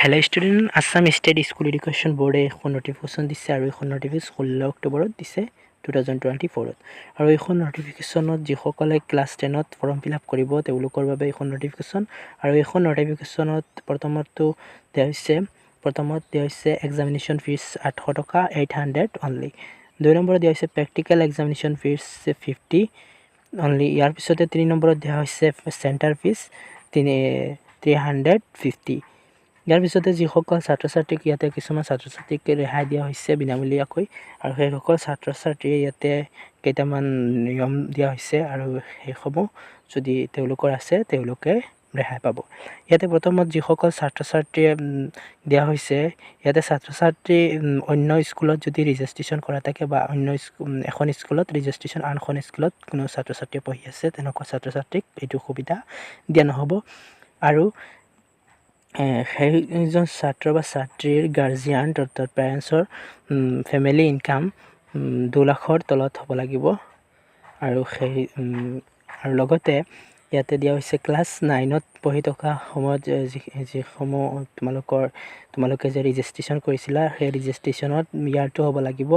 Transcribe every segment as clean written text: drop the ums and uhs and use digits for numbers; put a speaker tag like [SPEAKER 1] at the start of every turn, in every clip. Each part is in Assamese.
[SPEAKER 1] Hello student, Assam State School Education বোৰ্ডে এখন নটিফিকেশ্যন দিছে আৰু এইখন নটিফিকেশ্যন 16 অক্টোবৰত দিছে, 2024ত। আৰু এইখন নটিফিকেশ্যনত যিসকলে ক্লাছ 10ত ফৰ্ম ফিল আপ কৰিব, তেওঁলোকৰ বাবে এইখন নটিফিকেশ্যন। আৰু এইখন নটিফিকেশ্যনত প্ৰথমতো দিয়া হৈছে, প্ৰথমত দিয়া হৈছে এক্সামিনেশ্যন ফিজ 800 টকা, 800 অনলি। দুই নম্বৰত দিয়া হৈছে practical examination fees 50 only. ইয়াৰ পিছতে তিনি নম্বৰত দিয়া হৈছে চেণ্টাৰ ফিজ 350। ইয়াৰ পিছতে যিসকল ছাত্ৰ ছাত্ৰীক, ইয়াতে কিছুমান ছাত্ৰ ছাত্ৰীক ৰেহাই দিয়া হৈছে বিনামূলীয়াকৈ আৰু সেইসকল ছাত্ৰ ছাত্ৰীয়ে ইয়াতে কেইটামান নিয়ম দিয়া হৈছে আৰু সেইসমূহ যদি তেওঁলোকৰ আছে, তেওঁলোকে ৰেহাই পাব। ইয়াতে প্ৰথমত যিসকল ছাত্ৰ ছাত্ৰীয়ে দিয়া হৈছে, ইয়াতে ছাত্ৰ ছাত্ৰী অন্য স্কুলত যদি ৰেজিষ্ট্ৰেশ্যন কৰা থাকে বা অন্য এখন স্কুলত ৰেজিষ্ট্ৰেশ্যন, আনখন স্কুলত কোনো ছাত্ৰ ছাত্ৰীয়ে পঢ়ি আছে, তেনেকুৱা ছাত্ৰ ছাত্ৰীক এইটো সুবিধা দিয়া নহ'ব। আৰু সেইজন ছাত্ৰ বা ছাত্ৰীৰ গাৰ্জিয়ান অৰ্থাৎ পেৰেণ্টছৰ ফেমিলি ইনকাম 2 লাখৰ তলত হ'ব লাগিব। আৰু লগতে ইয়াতে দিয়া হৈছে, ক্লাছ 9ত পঢ়ি থকা সময়ত যিসমূহ তোমালোকে যে ৰেজিষ্ট্ৰেশ্যন কৰিছিলা, সেই ৰেজিষ্ট্ৰেশ্যনত ইয়াৰটো হ'ব লাগিব,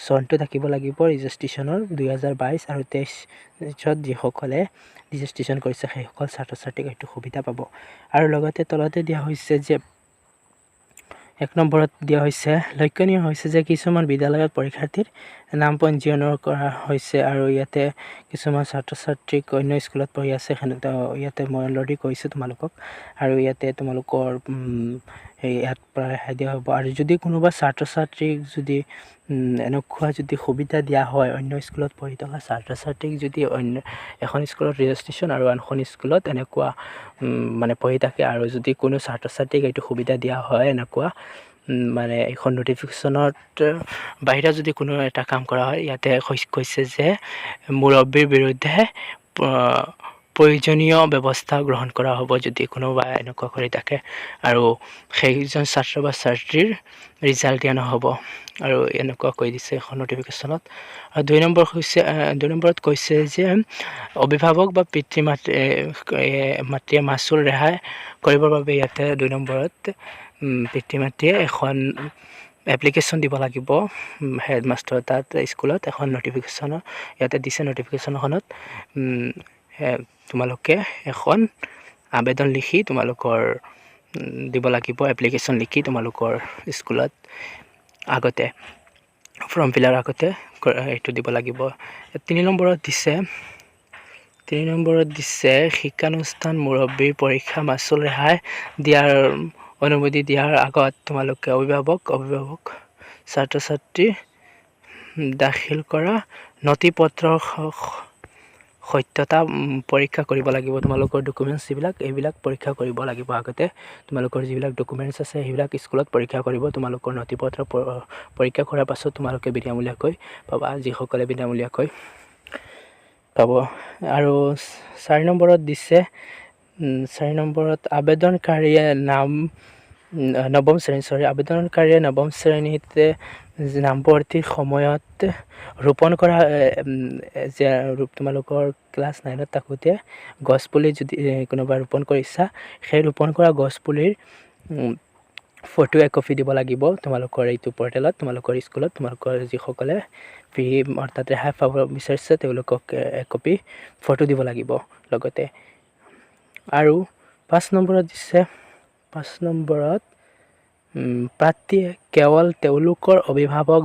[SPEAKER 1] চনটো থাকিব লাগিব ৰেজিষ্ট্ৰেশ্যনৰ। 2022 আৰু 23ত যিসকলে ৰেজিষ্ট্ৰেশ্যন কৰিছে, সেইসকল ছাত্ৰ ছাত্ৰীক এইটো সুবিধা পাব। আৰু লগতে তলতে দিয়া হৈছে যে এক নম্বৰত দিয়া হৈছে, লক্ষণীয় হৈছে যে কিছুমান বিদ্যালয়ত পৰীক্ষাৰ্থীৰ নাম পঞ্জীয়নৰ কৰা হৈছে আৰু ইয়াতে কিছুমান ছাত্ৰ ছাত্ৰীক অন্য স্কুলত পঢ়ি আছে। সেনেকুৱা ইয়াতে মই অলৰেডি কৈছোঁ তোমালোকক। আৰু ইয়াতে তোমালোকৰ ইয়াত পৰা ৰেহাই দিয়া হ'ব। আৰু যদি কোনোবা ছাত্ৰ ছাত্ৰীক যদি এনেকুৱা যদি সুবিধা দিয়া হয়, অন্য স্কুলত পঢ়ি থকা ছাত্ৰ ছাত্ৰীক যদি অন্য এখন স্কুলত ৰেজিষ্ট্ৰেশ্যন আৰু আনখন স্কুলত এনেকুৱা মানে পঢ়ি থাকে আৰু যদি কোনো ছাত্ৰ ছাত্ৰীক এইটো সুবিধা দিয়া হয়, এনেকুৱা মানে এইখন নটিফিকেশ্যনত বাহিৰা যদি কোনো এটা কাম কৰা হয়, ইয়াতে কৈছে যে মুৰব্বীৰ বিৰুদ্ধে প্ৰয়োজনীয় ব্যৱস্থা গ্ৰহণ কৰা হ'ব, যদি কোনোবা এনেকুৱা কৰি থাকে আৰু সেইজন ছাত্ৰ বা ছাত্ৰীৰ ৰিজাল্ট দিয়া নহ'ব আৰু এনেকুৱা কৈ দিছে এখন নটিফিকেশ্যনত। আৰু দুই নম্বৰ হৈছে, দুই নম্বৰত কৈছে যে অভিভাৱক বা পিতৃ মাতৃয়ে মাচুল ৰেহাই কৰিবৰ বাবে ইয়াতে দুই নম্বৰত পিতৃ মাতৃয়ে এখন এপ্লিকেশ্যন দিব লাগিব হেডমাষ্টৰ তাত, স্কুলত। এখন নটিফিকেশ্যনৰ ইয়াতে দিছে, নটিফিকেশ্যনখনত তোমালোকে এখন আবেদন লিখি তোমালোকৰ দিব লাগিব, এপ্লিকেশ্যন লিখি তোমালোকৰ স্কুলত আগতে ফৰ্ম ফিলাৰ আগতে এইটো দিব লাগিব। তিনি নম্বৰত দিছে, তিনি নম্বৰত দিছে শিক্ষানুষ্ঠান মুৰব্বীৰ পৰীক্ষা মাচুল ৰেহাই দিয়াৰ অনুমতি দিয়াৰ আগত তোমালোকে অভিভাৱক ছাত্ৰ ছাত্ৰী দাখিল কৰা নথি পত্ৰৰ সত্যতা পৰীক্ষা কৰিব লাগিব। তোমালোকৰ ডকুমেণ্টছ যিবিলাক, এইবিলাক পৰীক্ষা কৰিব লাগিব আগতে। তোমালোকৰ যিবিলাক ডকুমেণ্টছ আছে, সেইবিলাক স্কুলত পৰীক্ষা কৰিব। তোমালোকৰ নথি পত্ৰ পৰীক্ষা কৰাৰ পাছত তোমালোকে বিনামূলীয়াকৈ পাবা, যিসকলে বিনামূলীয়াকৈ পাব। আৰু চাৰি নম্বৰত দিছে, চাৰি নম্বৰত আবেদনকাৰীয়ে নাম নৱম শ্ৰেণী, চৰি, আবেদনকাৰীয়ে নৱম শ্ৰেণীত নামভৰ্তিৰ সময়ত ৰোপণ কৰা যে তোমালোকৰ ক্লাছ 9ত থাকোঁতে গছপুলি যদি কোনোবা ৰোপণ কৰিছা, সেই ৰোপণ কৰা গছপুলিৰ ফটো একপি দিব লাগিব তোমালোকৰ এইটো পৰ্টেলত, তোমালোকৰ স্কুলত। তোমালোকৰ যিসকলে ফ্ৰী অৰ্থাৎ ৰেহাই পাব বিচাৰিছে, তেওঁলোকক একপি ফটো দিব লাগিব লগতে। আৰু পাঁচ নম্বৰত দিছে, পাঁচ নম্বৰত প্ৰাৰ্থীয়ে কেৱল তেওঁলোকৰ অভিভাৱক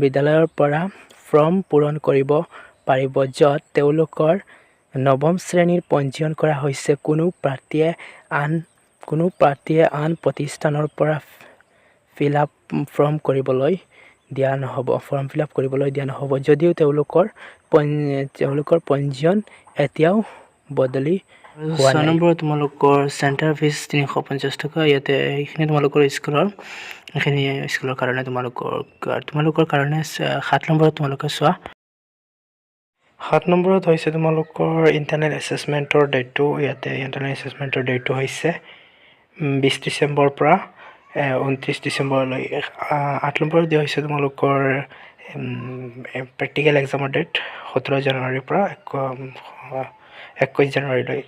[SPEAKER 1] বিদ্যালয়ৰ পৰা ফৰ্ম পূৰণ কৰিব পাৰিব য'ত তেওঁলোকৰ নৱম শ্ৰেণীৰ পঞ্জীয়ন কৰা হৈছে। কোনো প্ৰাৰ্থীয়ে আন প্ৰতিষ্ঠানৰ পৰা ফিল আপ ফৰ্ম কৰিবলৈ দিয়া নহ'ব, ফৰ্ম ফিল আপ কৰিবলৈ দিয়া নহ'ব, যদিও তেওঁলোকৰ পঞ্জীয়ন এতিয়াও বদলি। ছয় নম্বৰত তোমালোকৰ চেণ্টাৰ ফিজ 350 টকা। ইয়াতে এইখিনি তোমালোকৰ স্কুলৰ, এইখিনি স্কুলৰ কাৰণে, তোমালোকৰ কাৰণে। সাত নম্বৰত তোমালোকে চোৱা, সাত নম্বৰত হৈছে তোমালোকৰ ইণ্টাৰনেল এছেচমেণ্টৰ ডেটটো। ইয়াতে ইণ্টাৰনেল এছেচমেণ্টৰ ডেটটো হৈছে 20 ডিচেম্বৰৰ পৰা 29 ডিচেম্বৰলৈ। আঠ নম্বৰত দিয়া হৈছে তোমালোকৰ প্ৰেক্টিকেল এক্সামৰ ডেট 17 জানুৱাৰীৰ পৰা 21 জানুৱাৰীলৈ।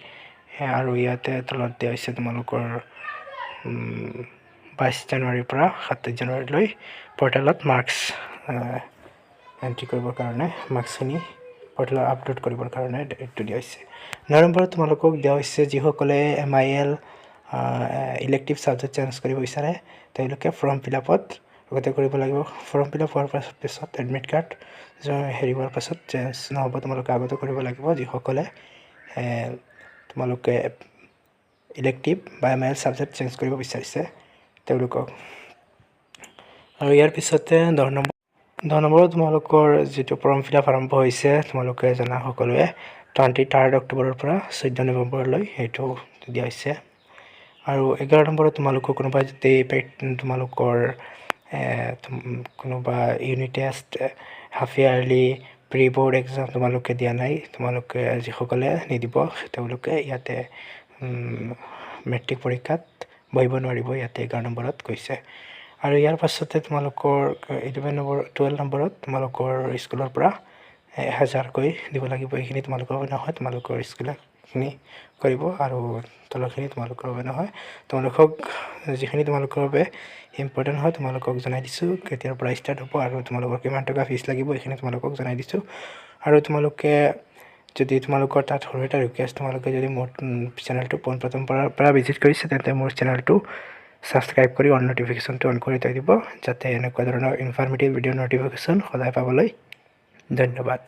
[SPEAKER 1] আৰু ইয়াতে তলত দিয়া হৈছে তোমালোকৰ 22 জানুৱাৰীৰ পৰা 27 জানুৱাৰীলৈ পৰ্টেলত মাৰ্কছ এণ্ট্ৰি কৰিবৰ কাৰণে, মাৰ্কছখিনি পৰ্টেলত আপলোড কৰিবৰ কাৰণে ডেটটো দিয়া হৈছে। 9 নম্বৰত তোমালোকক দিয়া হৈছে, যিসকলে MIL, elective subject change কৰিব বিচাৰে, তেওঁলোকে ফৰ্ম ফিল আপত আগতে কৰিব লাগিব। ফৰ্ম ফিল আপ হোৱাৰ পিছত, এডমিট কাৰ্ড হেৰি হোৱাৰ পাছত চেঞ্জ নহ'ব। তোমালোকে আগতে কৰিব লাগিব, যিসকলে তোমালোকে ইলেক্টিভ বা এমআইএল ছাবজেক্ট চেঞ্জ কৰিব বিচাৰিছে তেওঁলোকক। আৰু ইয়াৰ পিছতে 10 নম্বৰ। 10 নম্বৰত তোমালোকৰ যিটো ফৰ্ম ফিল আপ আৰম্ভ হৈছে, তোমালোকে জানা সকলোৱে, 23 অক্টোবৰৰ পৰা 14 নৱেম্বৰলৈ সেইটো দিয়া হৈছে। আৰু 11 নম্বৰত তোমালোকৰ কোনোবা যদি তোমালোকৰ কোনোবা unit test, half yearly, pre board exam তোমালোকে দিয়া নাই, তোমালোকে যিসকলে নিদিব, তেওঁলোকে ইয়াতে মেট্ৰিক পৰীক্ষাত বহিব নোৱাৰিব, ইয়াতে 11 নম্বৰত কৈছে। আৰু ইয়াৰ পাছতে তোমালোকৰ 11 নম্বৰ, 12 নম্বৰত তোমালোকৰ স্কুলৰ পৰা 1000কৈ দিব লাগিব। এইখিনি তোমালোকৰ বাবে নহয়, তোমালোকৰ স্কুলে এইখিনি কৰিব আৰু তলৰখিনি তোমালোকৰ বাবে নহয়। তোমালোকক যিখিনি তোমালোকৰ বাবে ইম্পৰ্টেণ্ট হয়, তোমালোকক জনাই দিছোঁ। কেতিয়াৰ পৰা ষ্টাৰ্ট হ'ব আৰু তোমালোকৰ কিমান টকা ফিজ লাগিব, এইখিনি তোমালোকক জনাই দিছোঁ। আৰু তোমালোকে যদি, তোমালোকৰ তাত সৰু এটা ৰিকুৱেষ্ট, তোমালোকে যদি মোৰ চেনেলটো পোনপ্ৰথমবাৰৰ পৰা ভিজিট কৰিছে, তেন্তে মোৰ চেনেলটো ছাবস্ক্ৰাইব কৰি অন ন'টিফিকেশ্যনটো অন কৰি থৈ দিব, যাতে এনেকুৱা ধৰণৰ ইনফৰ্মেটিভ ভিডিঅ' ন'টিফিকেশ্যন সদায় পাবলৈ। ধন্যবাদ।